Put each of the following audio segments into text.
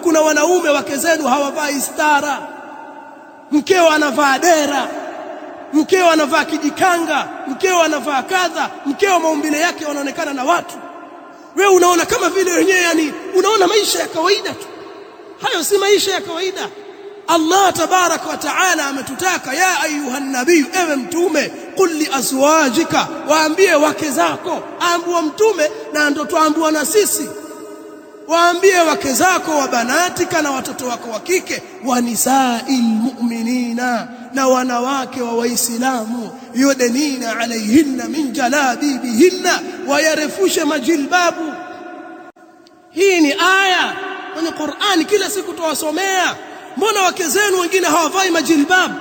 Kuna wanaume wake zenu hawavai stara, mkeo anavaa dera, mkeo anavaa kijikanga, mkeo anavaa kadha, mkeo maumbile yake yanaonekana na watu. Wewe unaona kama vile wenyewe, yani unaona maisha ya kawaida tu. Hayo si maisha ya kawaida. Allah tabaraka wa taala ametutaka, ya ayuha nabiyu, ewe mtume, qul li azwajika, waambie wake zako. Aambiwa mtume na ndo twaambiwa na sisi, waambie wake zako, wa banatika, na watoto wako wa kike, wa nisail mu'minina, na wanawake wa Waislamu, yudenina alaihinna min jalabibihinna, wayarefushe majilbabu. Hii ni aya kwenye Qur'ani, kila siku tuwasomea. Mbona wake zenu wengine hawavai majilbabu?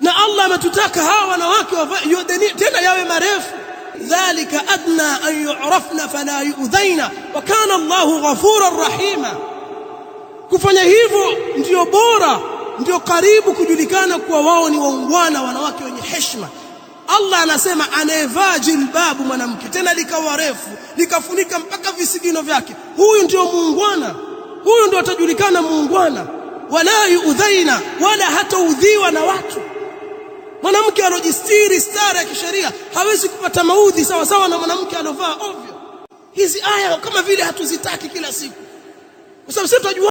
Na Allah ametutaka hawa wanawake wavae yudeni, tena yawe marefu. Dhalika adna an yu'rafna fala yu'dhaina wa kana Allahu ghafuran rahima. Kufanya hivyo ndiyo bora, ndio karibu kujulikana kuwa wao ni waungwana, wanawake wenye heshima. Allah anasema anayevaa jilbabu mwanamke tena likawa refu likafunika mpaka visigino vyake, huyu ndio muungwana, huyu ndio atajulikana muungwana. Wala yuudhaina, wala hataudhiwa na watu. Mwanamke alojistiri stara ya kisheria hawezi kupata maudhi sawa sawa na mwanamke alovaa ovyo. Hizi aya kama vile hatuzitaki kila siku, kwa sababu sisi tunajua